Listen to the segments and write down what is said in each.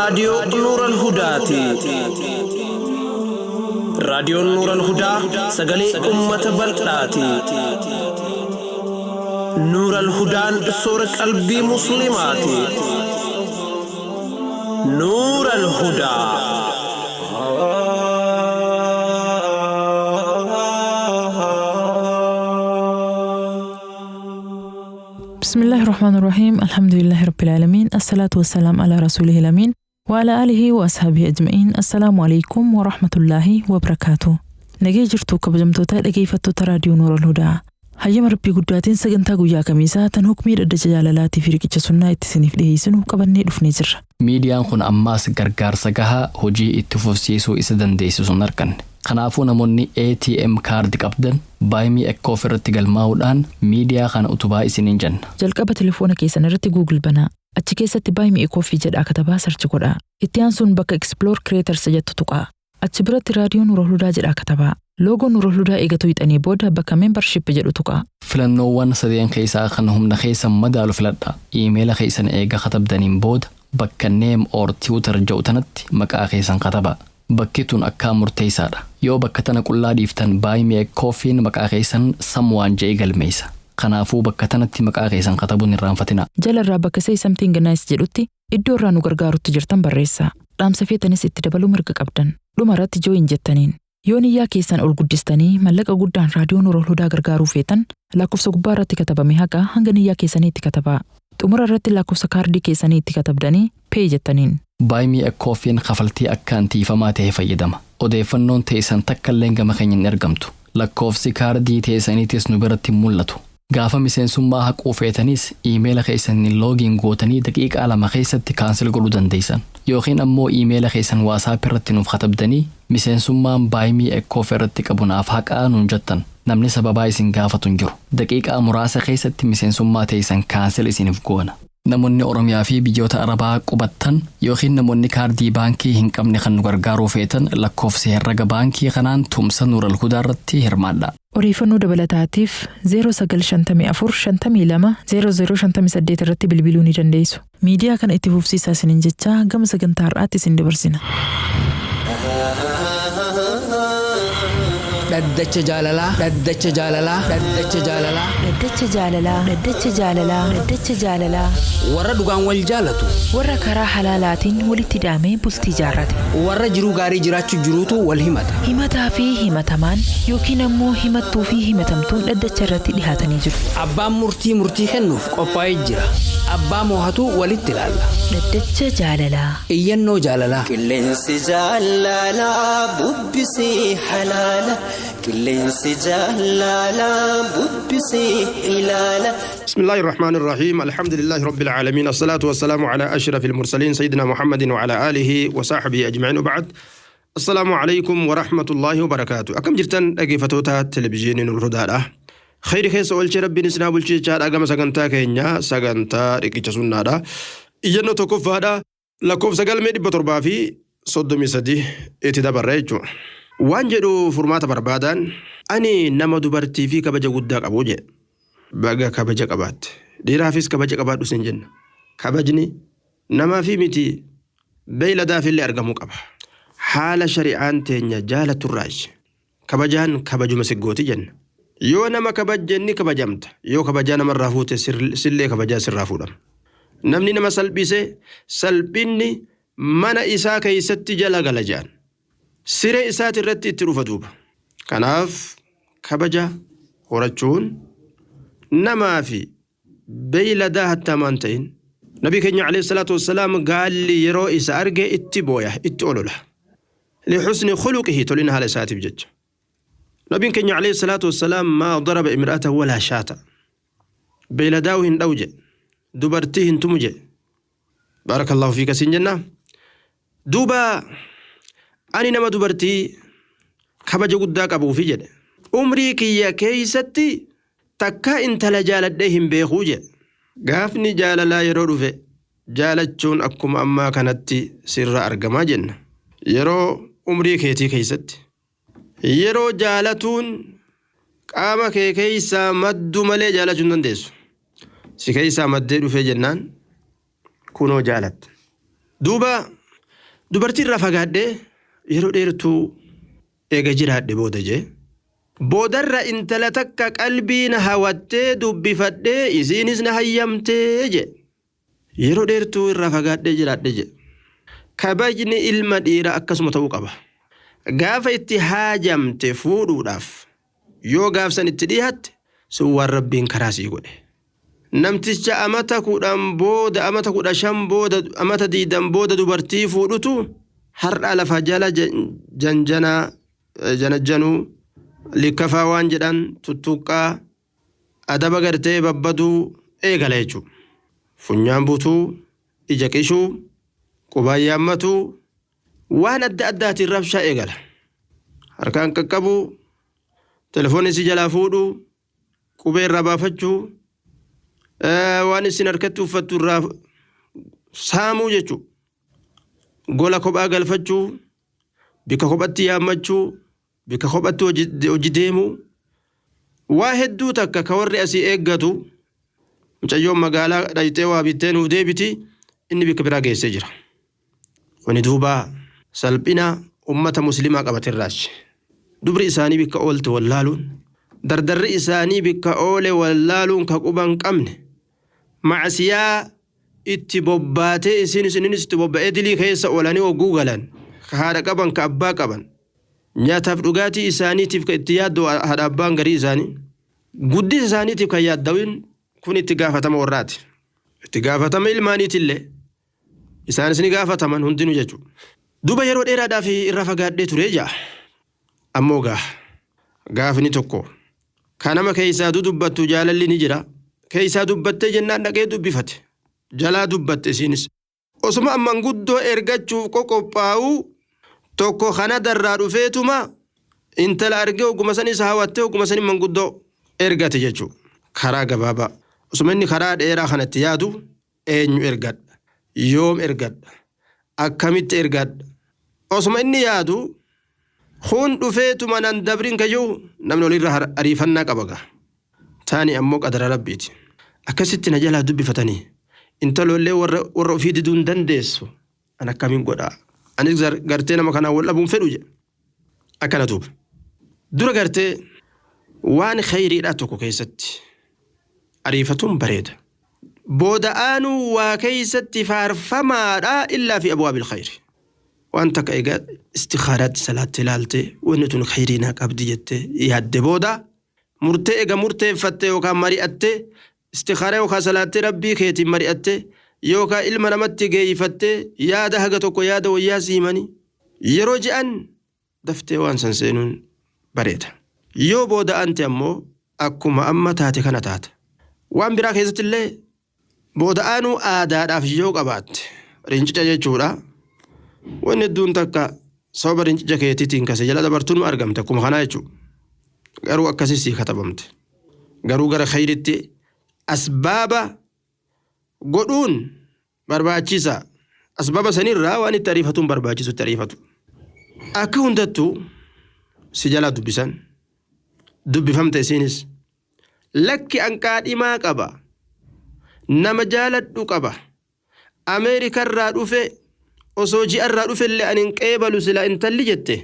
Raadiyoo Nuural Hudaati. Raadiyoon Nuural Hudaa sagalee uummata bal'aati. Nuural Hudaan soora qalbii Musliimaati. Nuural Hudaa. بسم الله الرحمن الرحيم، الحمد لله رب العالمين، الصلاة والسلام على رسوله الأمين وعلى آله وأصحابه أجمعين. السلام عليكم ورحمة الله وبركاته. Nagee jirtu kabajamtoota dhageeffattoota Raadiyoo Nuural Hudaa. Hayyama Rabbii guddaatiin sagantaa guyyaa kamiisaa tan hukmii dhaddacha jaalalaatii fi riqicha sunnaa itti isiniif dhiyeessinu qabannee dhufnee jirra. Miidiyaan kun ammaas gargaarsa gahaa hojii itti fufsiisuu isa dandeessisu hin arganne. Kanaafuu namoonni ATM kaardi qabdan Buy Me a Coffee irratti galmaa'uudhaan miidiyaa kana utubaa isiniin jenna. Jalqaba telefoona keessan irratti Google banaa. Achi keessatti "Buy Me a Coffee" jedhaa katabaa search godhaa. Itti aansuun bakka Explore Creators jettu tuqaa. Achi biratti Raadiyoo Nuural Hudaa jedhaa katabaa. Loogoo Nuural Hudaa eegatu hixanii booda bakka Membership jedhu tuqaa. Filannoowwan sadeen keessaa kan humna keessan madaalu filadhaa. Iimeela keessan eega katabdaniin booda bakka Name or Twitter jedhu tanatti maqaa keessan katabaa. Bakki tun akkaan murteessaadha. Yoo bakka tana qullaa dhiiftan, Buy Me a Coffeen maqaa keessan someone jedhee galmeessa. Kanaafuu bakka tanatti maqaa keessan katabuun hin irraanfatinaa. Jalarraa bakka "Say something nice" jedhutti iddoo irraa nu gargaarutti jirtan barreessaa. Dhaamsa feetanis itti dabaluu mirga qabdan. Dhuma irratti "Join" jettaniin. Yoo niyyaa keessan ol guddistanii mallaqa guddaan Raadiyoo Nuural Hudaa gargaaruu feetan, lakkoofsa gubbaa irratti katabame haqa hanga niyyaa keessanii itti katabaa. Xumura irratti lakkoofsa kaardii keessanii itti katabdanii "Pay" jettaniin. Buy Me a Coffeen kafaltii akkaan tiifamaa ta'e fayyadama. Odeeffannoon teessan takka illee gama keenya hin ergamtu. Lakkoofsi kaardii teessaniitis nu biratti hin mul'atu. Gaafa miseensummaa haquu feetanis iimeela keessaniin login gootanii daqiiqaa 2 keessatti cancel godhuu dandeessan. Yookiin ammoo iimeela keessan WhatsApp irratti nuuf katabdanii miseensummaan Buy Me a Coffee irratti qabu naaf haqaa nuun jettan. Namni sababaa isin gaafatu hin jiru. Daqiiqaa muraasa keessatti miseensummaa teessan cancel isiniif goona. Namoonni Oromiyaa fi biyyoota Arabaa qubattan yookiin namoonni kaardii baankii hin qabne kan nu gargaaruu feetan, lakkoofsa herrega baankii kanaan tumsa Nuural Hudaa irratti hirmaadha. Odeeffannoo dabalataatiif 0954 52 0058 irratti bilbiluu ni dandeessu. Miidiyaa kana itti fufsiisaa isiniin jechaa gama sagantaa har'aatti isin dabarsina. Dhaddacha jaalalaa, dhaddacha jaalalaa, dhaddacha jaalalaa. Dhaddacha jaalalaa, dhaddacha jaalalaa, dhaddacha jaalalaa. Warra dhugaan wal jaalatu. Warra karaa halaalaatiin walitti hidhamee bultii jaarrate. Warra jiruu gaarii jiraachuu jiruutu wal himata. Himataa fi himatamaan yookiin ammoo himattuu fi himatamtuun dhaddacha irratti dhihaatanii jiru. Abbaan murtii murtii kennuuf qophaa'ee jira. Abbaa moohatu walitti ilaalla. Dhaddacha jaalalaa. Iyyannoo jaalalaa. Qilleensi jaalalaa bubbisee halaala. Qilleensi jaalalaa bubbisee ilaala. بسم الله الرحمن الرحيم، الحمد لله رب العالمين، الصلاة والسلام على أشرف المرسلين سيدنا محمد وعلى آله وصحبه أجمعين، وبعد، السلام عليكم ورحمة الله وبركاته. Akkam jirtan dhaggeeffattoota televizyiinii Nuur Hudaadha? Khayri keessa oolchee Rabbiin isinaa bulchee jechaadha. Gama sagantaa keenya, sagantaa riqicha sunnaadha. Iyyannoo tokkoffaadha, lakkoofsa galmee 733 itti dabarra jechuudha. Waan jedhu furmaata barbaadaan, ani nama dubartii fi kabaja guddaa qabu jedhe. Baga kabaja qabaatte. Dhiiraafis kabaja qabaadhu sin jenna. Kabajni namaa fi miti, beeyladaafillee argamuu qaba. Haala shari'aan teenya jaalaturraayi. Kabajaan kabajuma siggooti jenna. Yoo nama kabajje ni kabajamta. Yoo kabajaa namarraa fuute, sillee kabajaa sirraa fuudhama. Namni nama salphise salphinni mana isaa keessatti jala gala jedhan. Siree isaati irratti itti dhufa duuba. Kanaaf kabaja horachuun namaa fi beeyladaa hattaamaan ta'in. Nabii keenya عليه الصلاة والسلام gaalli yeroo isa arge itti booya, itti olola. لحسن خلقه, tolina haala isaatiif jecha. Nabiin keenya عليه الصلاة والسلام ما ضرب امرأته ولا شاة. Beeyladaa hin dha'u jedhe. Dubartii hin tumu jedhe. بارك الله فيك siin jenna. Duuba ani nama dubartii kabaja guddaa qabuufi jedhe. Umrii kiyya keeysatti takka intala jaaladhee hin beekuu jedhe. Gaafni jaalalaa yeroo dhufe jaalachuun akkuma ammaa kanatti sirra argamaa jenna. Yeroo umrii keetii keeysatti. Yeroo jaalatuun qaama kee keeysaa maddu malee jaalachuu hin dandeessu. Si keeysaa maddee dhufee jennaan kunoo jaalatta. Duuba Dubartii irraa fagaadhee yeroo dheertuu eega jiraadhe booda jee. Boodarra intala takka qalbii na hawattee dubbifadhee isiinis na hayyamtee jee. Yeroo dheertuu irraa fagaadhee jiraadhe jee. Kabajni ilma dhiiraa akkasuma ta'uu qaba. Gaafa itti haajamte fuudhuudhaaf yoo gaafsan itti dhiyaatte sun waan rabbiin karaa sii godhe. Namticha amata 10 booda amata 15 booda amata 20 booda dubartii fuudhutu har'a lafa jala janjanaa janajjanuu likkafaa waan jedhan tuttuqqaa adaba gartee babbaduu eegala jechuudha. Funyaan butuu, ija qishuu, qubaan yaammatuu waan adda addaatiin rabshaa eegala. Harkaan qaqqabuu, telefoonni si jalaa fuudhuu, qubee irraa baafachuu, waan isin harkatti uffattu irraa saamuu jechuudha. Gola kophaa galfachuu, bika kophatti yaammachuu, bika kophatti hojii deemuu, waa hedduu takka ka warri asii eeggatu mucayyoon magaalaa dhayxee waa bittee nuuf deebiti inni bika biraa geessee jira. Kuni duuba salphina ummata muslimaa qabaterraachi. Dubri isaanii bikka oolte wallaaluun, dardarri isaanii bikka oole wallaaluun ka quba hin qabne, macsiyaa itti bobbaatee isin isininis itti bobba'ee dilii keessa oolanii hogguu galan, ka haadha qaban ka abbaa qaban, nyaataaf dhugaatii isaaniitiif ka itti yaaddu haadha abbaan garii isaanii, guddisa isaaniitiif kan yaaddawin kun itti gaafatama warraati. Itti gaafatama ilmaaniitillee isaanis ni gaafataman hundinuu jechuudha. Duuba yeroo dheeraadhaaf irra fagaadhee ture ja'a. Ammoo gaa gaafni tokko kan nama keessaa dudubbattu jaalalli ni jira. Keessaa dubbattee jennaan dhaqee dubbifate. Jalaa dubbatte isiinis. Osuma amman guddoo ergachuuf qoqophaa'u tokko kana darraa dhufeetuma intala argee oguma sanis hawattee oguma sanii manguddoo ergate jechuudha. Karaa gabaabaa. Osuma inni karaa dheeraa kanatti yaadu eenyu ergadha? Yoom ergadha? Akkamitti ergadha? Osuma inni yaadu kun dhufeetuma nan dabrin kayyuu namni olirra ariifannaa qaba gaa. Taani ammoo qadara rabbiiti. Akkasitti na jalaa dubbifatanii intalollee warra ofii diduu hin dandeessu. An akkamiin godhaa? Anis gartee nama kanaan wal dhabuun fedhu jedhe. Akkana duuba. Dura gartee waan khayriidhaa tokko keessatti ariifatuun bareeda. Booda aanuu waa keessatti faarfamaadhaa illaa fi abwaabil khayri. Waan takka egaa istikhaaraatti salaatte ilaalte wanni tun khayrii naa qabdi jettee yaadde booda murtee egaa murteeffatte yookaan mari'atte istikhaaraa yookaan salaattee rabbii keetiin mari'atte yookaan ilma namatti geeyfatte yaada haga tokko yaada wayyaa siimanii yeroo je'an daftee waan san seenuun bareeda. Yoo booda aante ammoo akkuma amma taate kana taata. Waan biraa keessatti illee booda aanuu aadaadhaaf yoo qabaatte rincica jechuudha. Wanni hedduun takka sababa rincica keetiitiin kase jala dabartuun argamte akkuma kanaa jechuudha. Garuu akkasii sii katabamte. Garuu gara khayritti asbaaba godhuun barbaachisa. Asbaaba sanirraa waan itti ariifatuun barbaachisu itti ariifatu. Akka hundattuu si jalaa dubbisan dubbifamte isiinis lakki an qaadhimaa qaba nama jaaladhu qaba Ameerikarraa dhufe osoo ji'arraa dhufe illee ani hin qeebalu sila intalli jette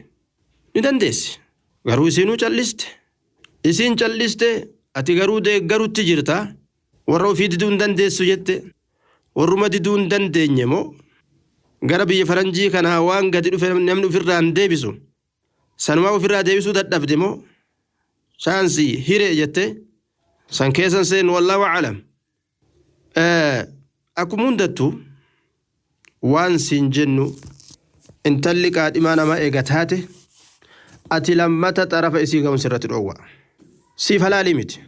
ni dandeessi. Garuu isiinuu calliste. Isiin calliste ati garuu deeggarutti jirta warra ofii diduu hin dandeessu jette warruma diduu hin dandeenye moo gara biyya faranjii kanaa waan gadi dhufe namni ofirraa hin deebisu sanumaa ofirraa deebisuu dadhabde moo chaansii hiree jette san keessan seenu wallaahu alam. Akkuma hundattuu waan siin jennu intalli qaadhimaa namaa eega taate ati lammata xarafa isii ga'uun sirratti dhoowwa. Siif halaalii miti.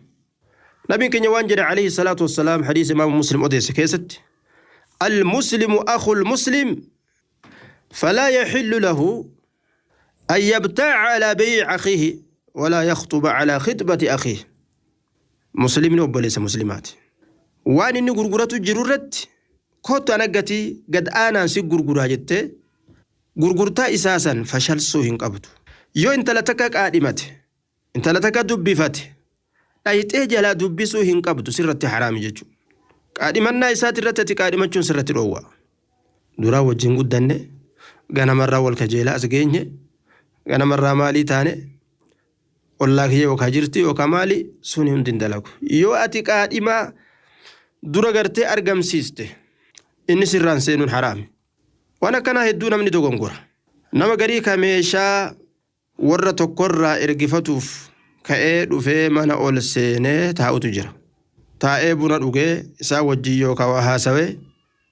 Nabiin keenya waan jedhe alayhi salaatu wassalaam hadiisa imaamu Muslim odeesse keessatti المسلم أخو المسلم فلا يحل له أن يبتاع على بيع أخيه ولا يخطب على خطبة أخيه مسلم وبليس مسلمات waan inni gurguratu jiru irratti kottu anaggatii gad aanaan si gurguraa jettee gurgurtaa isaa san fashalsuu hin qabdu. Yoo intala takka qaadhimate, intala takka dubbifate, dhayxee jalaa dubbisuu hin qabdu sirratti haraami jechuudha. Qaadhimannaa isaati irratti ati qaadhimachuun sirratti dhoowwa. Duraa wajjin guddanne, Ganamarraa wal kajeelaa as geenye ganamarraa maalii taane ollaa kiyya yookaan jirti yookaan maali suni hundi hin dalagu. Yoo ati qaadhimaa dura gartee argamsiiste inni sirraan seenuun haraami. Waan akkanaa hedduu namni dogongora. Nama garii ka meeshaa warra tokkorraa ergifatuuf ka'ee dhufee mana ol seenee taa'utu jira. Taa'ee buna dhugee isaa wajjin yookaan waa haasawee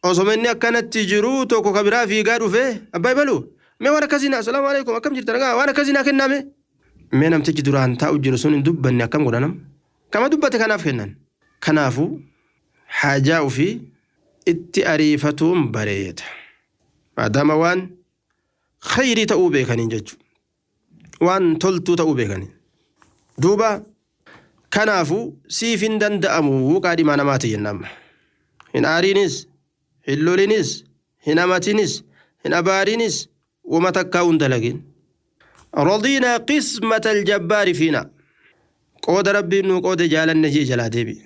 osoma inni akkanatti jiru tokko ka biraa fiigaa dhufee abbaa ibaluu mee waan akkasii naa asalaamu alaikum akkam jirta nagaa waan akkasii naa kenname. Mee namtichi duraan taa'u jiru sun hin dubbanne akkam godhanam kama dubbate kanaaf kennan. Kanaafuu haajaa ofii itti ariifatuun bareeda. Maadaama waan khayrii ta'uu beekaniin jechuudha. Waan toltuu ta'uu beekaniin. Duuba kanaafuu siif hin danda'amu qaadhimaa namaati jenna amma. Hin aariinis, hin lolinis, hin amatinis, hin abaarinis wama takkaa hin dalagin. Radiinaa qismata aljabbaari fiina. Qooda rabbiin nuu qoode jaalanne jee jalaa deebi.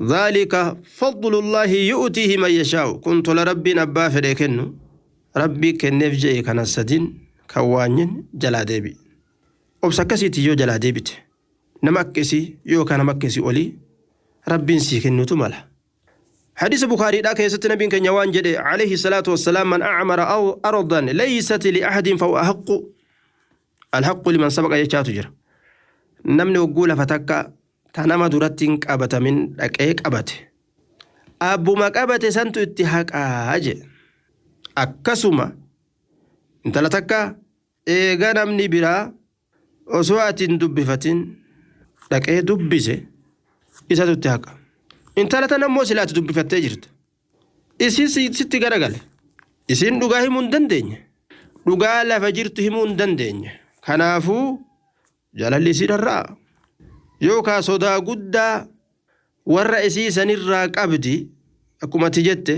ذلك فضل الله يؤتيه من يشاء كنت لربي أبا فريكن ربي كنف جاي كان السدين كوانين جلا ديبي obsa akkasiitti yoo jalaa deebite nama akkasii yookaan nama akkasii olii rabbiin sii kennutu mala. حديث بخاري لا كيست نبي كان يوان جدي عليه الصلاة والسلام من أعمر أو أرضا ليست لأحد فهو أحق الحق لمن سبق يشات جرا نمني وقول فتكا تنما درتين قبت من دقيق قبت أبو ما قبت سنت اتحاق أجي أكسما انت لا تكا إيغا نمني برا osoo ati hin dubbifatin dhaqee dubbise isatu itti haqa. Intala tana immoo sila ati dubbifattee jirta. Isiin sitti garagale. Isiin dhugaa himuu hin dandeenye. Dhugaa lafa jirtu himuu hin dandeenye. Kanaafuu jaalalli isii dharra'a. Yookaan sodaa guddaa warra isii sanirraa qabdi akkuma ati jette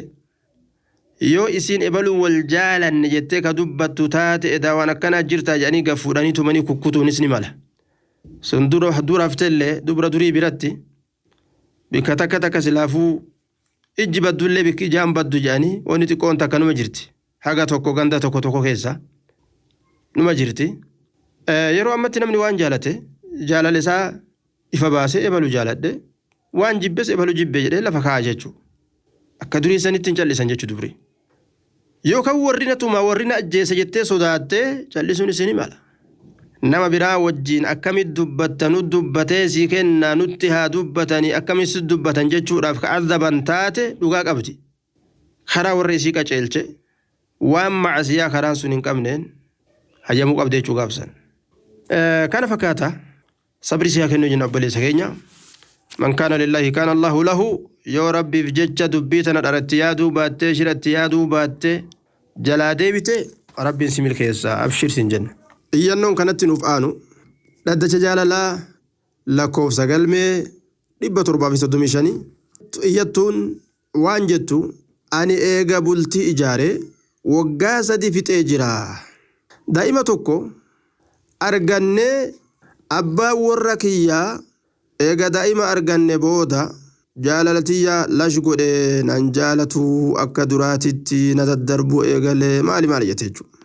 yoo isiin ebaluu wal jaalanne jettee ka dubbattu taate edaa waan akkanaa jirtaa jedhanii gaffuudhanii tumanii kukkutuunis ni mala. Sun dura haftellee dubra durii biratti bikka takka takka silaafuu ijji baddullee bikki ijaan baddu jedhanii wanni xiqqoon takka numa jirti. Haga tokko ganda tokko tokko keessa numa jirti. Yeroo ammatti namni waan jaalate jaalala isaa ifa baasee ebalu jaaladhe waan jibbes ebalu jibbe jedhee lafa kaa'a jechuudha. Akka durii sanitti hin callisan jechuudha dubri. Yookaan warri na tumaa warri na ajjeese jettee sodaattee callisuun isin mala. Nama biraa wajjin akkamitti dubbatta nu dubbatee sii kennaa nutti haa dubbatanii akkamitti dubbatan jechuudhaaf ka azaban taate dhugaa qabdi. Karaa warra isii qaceelche waan macasiyaa karaan sun hin qabneen hayyamuu qabdi jechuu gaafsan. Kana fakkaata sabri siyaa kennuu jenna obboleessa keenya. Man kaana lillaahi kaana Allahu lahu yoo rabbiif jecha dubbii tana dharatti yaaduu baattee shiratti yaaduu baattee jalaa deebite rabbiin si milkeessa abshir sin jenna. Iyyannoon kanatti nuuf aanu dhaddacha jaalalaa lakkoofsa galmee 735 iyyattuun waan jettu ani eega bultii ijaare waggaa sadi fixee jira. Daa'ima tokko argannee abbaa warra kiyyaa eega daa'ima arganne booda jaalalatiyya lash godhe nan jaalatu akka duraatitti na daddarbu eegalee maali maali jette jechuudha.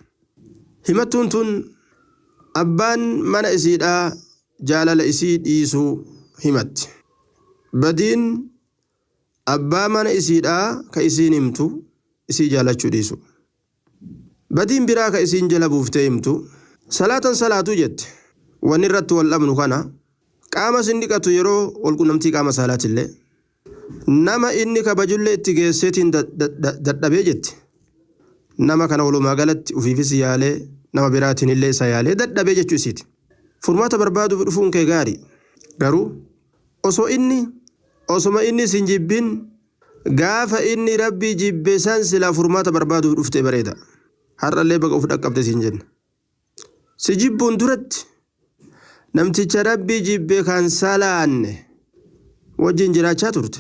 Himattuun tun abbaan mana isiidhaa jaalala isii dhiisuu himatti. Badiin abbaa mana isiidhaa ka isiin himtu isii jaalachuu dhiisu. Badiin biraa ka isiin jala buuftee himtu salaatan salaatuu jette wanni irratti wal dhabnu kana qaama sin dhiqatu yeroo walqunnamtii qaama saalaatillee nama inni kabajullee itti geesseetiin dadhabee jetti. Nama kana walumaa galatti ofiifis yaalee nama biraatiin illee isa yaalee dadhabee jechuu isiiti. Furmaata barbaaduuf dhufuun kee gaarii. Garuu osoo inni osoma inni sin jibbin gaafa inni rabbii jibbe san silaa furmaata barbaaduuf dhuftee bareeda. Har'allee baga of dhaqqabde siin jenna. Si jibbuun duratti namticha rabbii jibbe kan salaanne wajjin jiraachaa turte.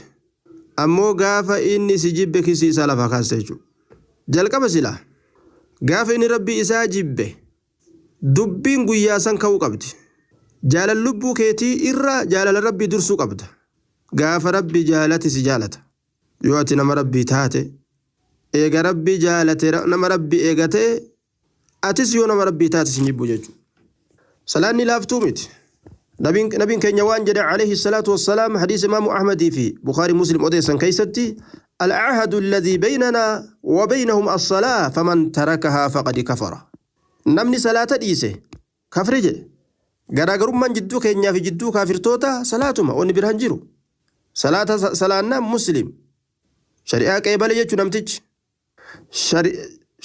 Ammoo gaafa inni si jibbe kisii isaa lafaa kaasta jechuudha. Jalqaba silaa gaafa inni rabbii isaa jibbe dubbiin guyyaa san ka'uu qabdi. Jaalala lubbuu keetii irra jaalala rabbii dursuu qabda. Gaafa rabbi jaalate si jaalata. Yoo ati nama rabbii taate Eega rabbi jaalate nama rabbi eegate atis yoo nama rabbii taate sin jibbu jechuudha. Salaanni laaftuu miti. Nabiin keenya waan jedhe alayhi salaatu wassalaam hadiisa imaamu Ahmadii fi Bukaarii Muslim odeessan keessatti العهد الذي بيننا وبينهم الصلاة فمن تركها فقد كفر. Namni salaata dhiise kafre jedhe. Garaagarummaan jidduu keenyaa fi jidduu kaafirtoota salaatuma wanni biraan jiru. Salaata salaannaa muslim. Shari'aa qeebale jechuu namtichi.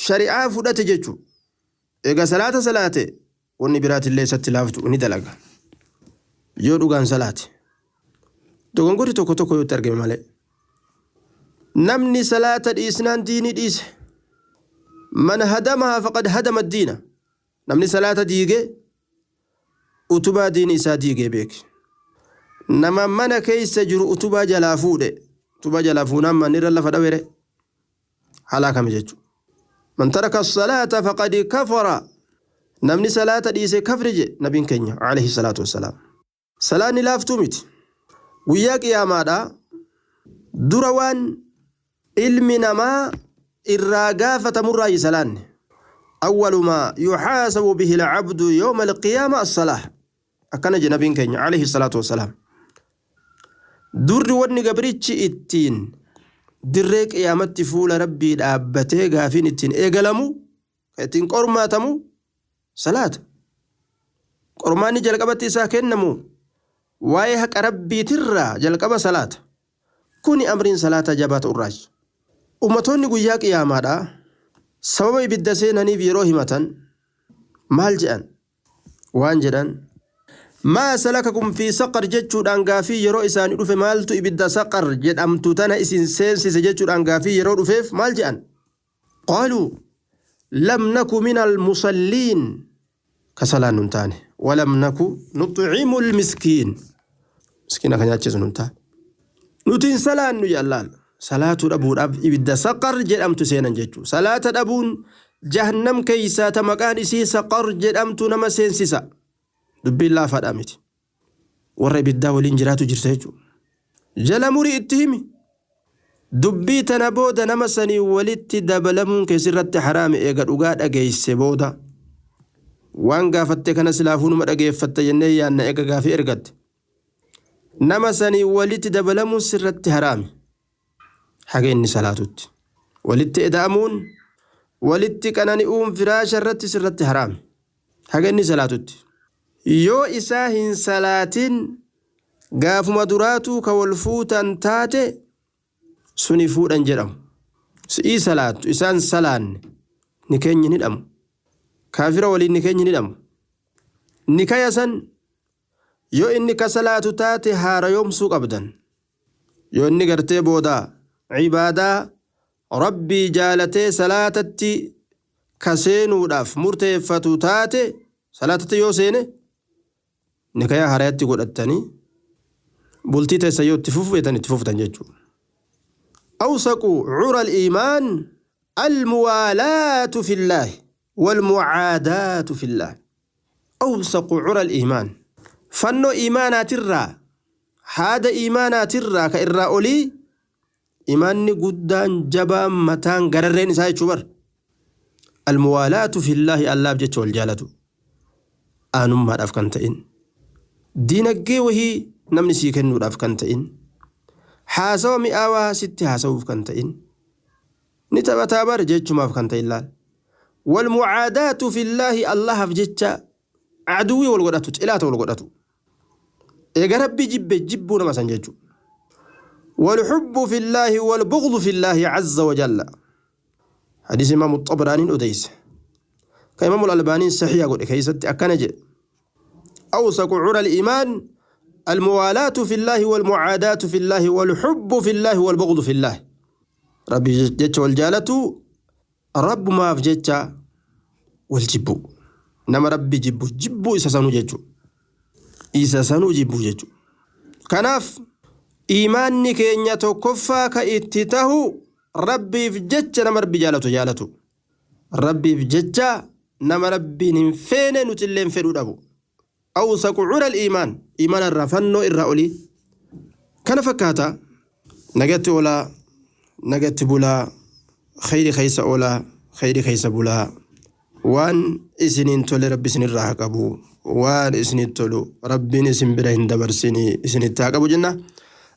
Shari'aa fudhate jechuu. Egaa salaata salaate wanni biraatillee isatti laaftu ni dalaga. Yoo dhugaan salaate. Dogongorri tokko tokko yoo itti argame malee. Namni salaata dhiisnaan diinii dhiise. Man hadamahaa faqad hadama diina. Namni salaata diige utubaa diini isaa diigee beeki. Nama mana keessa jiru utubaa jalaa fuudhe. Utubaa jalaa fuunaan manni irra lafa dhawere. Halaakame jechuudha. Man taraka salaata faqad kafara. Namni salaata dhiise kafre jedhe nabiin keenya alayhi salaatu wassalaam. Salaanni laaftuu miti. Guyyaa qiyaamaadhaa dura waan ilmi namaa irraa gaafatamurraayi salaanni. أول ما يحاسب به العبد يوم القيامة الصلاة أكن جنبين كينيا عليه الصلاة والسلام در وني قبريتش التين دريك قيامت فول ربي دابته غافين التين إيقلمو التين قرما تمو صلاة قرماني جلقبتي ساكنمو واي حق ربي ترى جلقب صلاة كوني أمرين صلاة جبات الراج أمتوني قياك قيامة sababa ibidda seenaniif yeroo himatan maal jedhan waan jedhan maa salakakum fi saqar jechuudhaan gaafii yeroo isaanii dhufe maaltu ibidda saqar jedhamtu tana isin seensise jechuudhaan gaafii yeroo dhufeef maal jedhan qaaluu lam naku min almusalliin ka salaan nun taane walam naku nuxcimu lmiskiin miskiina ka nyaachisu nun taane nuti hin salaannu jallaal salaatuu dhabuudhaaf ibidda saqar jedhamtu seenan jechuudha. Salaata dhabuun jahannam keessaa ta maqaan isii saqar jedhamtu nama seensisa. Dubbiin laafaadhaa miti. Warra ibiddaa waliin jiraatu jirta jechuudha. Jala murii itti himi. Dubbii tana booda nama sanii walitti dabalamuun keessirratti haraame eega dhugaa dhageesse booda. Waan gaafatte kana silaafuu numa dhageeffatte jennee yaanna eega gaafii ergatte. Nama sanii walitti dabalamuun sirratti haraame. Haga inni salaatutti. Walitti eda'amuun walitti qanani'uun firaasha irratti sirratti haraame. Haga inni salaatutti. Yoo isaa hin salaatin gaafuma duraatuu ka wal fuutan taate suni fuudhan jedhamu. Si'ii salaattu isaan salaanne ni keenyi ni hidhamu. Kaafira waliin ni keenyi ni hidhamu. Nikaya san yoo inni ka salaatu taate haarayoomsuu qabdan. Yoo inni gartee boodaa cibaadaa rabbii jaalatee salaatatti ka seenuudhaaf murteeffatu taate salaatatti yoo seene nikayaa haarayatti godhattanii bultii teessa yoo itti fufeetan itti fuftan jechuudha. أوثق عرى الإيمان الموالاة في الله والمعاداة في الله. أوثق عرى الإيمان فنو إيمانات الرا هذا إيمانات الرا كإرا أولي imaanni guddaan jabaan mataan gararreen isaa jechuu bar almuwaalaatu fillaahi allaaf jecha wal jaalatu aanummaadhaaf kan ta'in diinaggee wahii namni sii kennuudhaaf kan ta'in haasawa mi'aawaa sitti haasawuuf kan ta'in ni taphataa bar jechumaaf kan ta'in laal walmucaadaatu fillaahi allahaaf jecha aduwwii wal godhatu xilaata wal godhatu eega rabbii jibbe jibbuu nama san jechuudha. والحب في الله والبغض في الله عز وجل. حديث إمام الطبراني أديس كإمام الألباني صحيح يقول كيست أكنج أوثق عرى الإيمان الموالاة في الله والمعاداة في الله والحب في الله والبغض في الله. ربي جت والجالة رب ما في جت والجب نما ربي جب جب إسسانو جت إسسانو جب جت كناف iimaanni keenya tokkoffaa ka itti tahu rabbiif jecha nama rabbi jaalatu jaalatu rabbiif jecha nama rabbiin hin feene nuti illee fedhuu dhabu awsaqu cura iimaan iimaana irraa fannoo irraa olii kana fakkaata nagatti oolaa nagatti bulaa Khayri keessa oolaa, khayri keessa bulaa. Waan isiniin tole rabbi isinirraa haa qabu. Waan isiniin tolu rabbiin isin bira hin dabarsinii isinitti haa qabu jenna.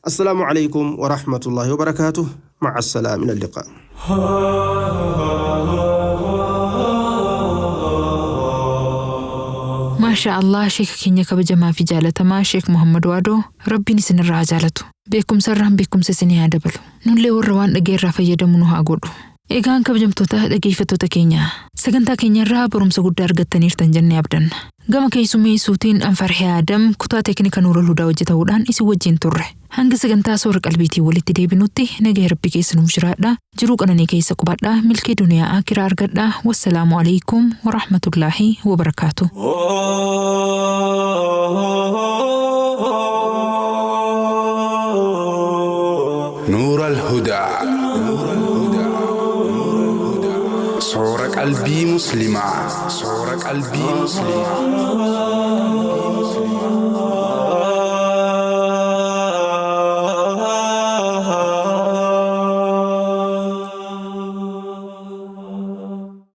السلام عليكم ورحمة الله وبركاته. مع السلامة، إلى اللقاء. Maashaa Allah, sheeka keenya kabajamaa fi jaalatamaa Sheek Muhammad Waadoo, rabbiin isinirraa haa jaalatu. Beekumsa irraan beekumsa isinii haa dabalu. Nullee warra waan dhageenyerraa fayyadamu nu haa godhu. Egaan kabajamtoota dhageeffattoota keenya, sagantaa keenya irraa barumsa guddaa argattaniirtan jennee abdanna. Gama keessummeessuutiin Anfarhee Adam kutaa teeknika Nuura Hudaa hojjetamuudhaan isin wajjin turre. Hanga sagantaa soora qalbiitiin walitti deebinutti nagaa rabbi keessa nuuf jiraadha. Jiruu qananii keessa qubadhaa. Milkii duniyaa akiraa argadhaa. Wassalaamu alaikum warahmatullaahi wabarakaatu. نور الهدى صور قلبي مسلمة، صور قلبي مسلمة.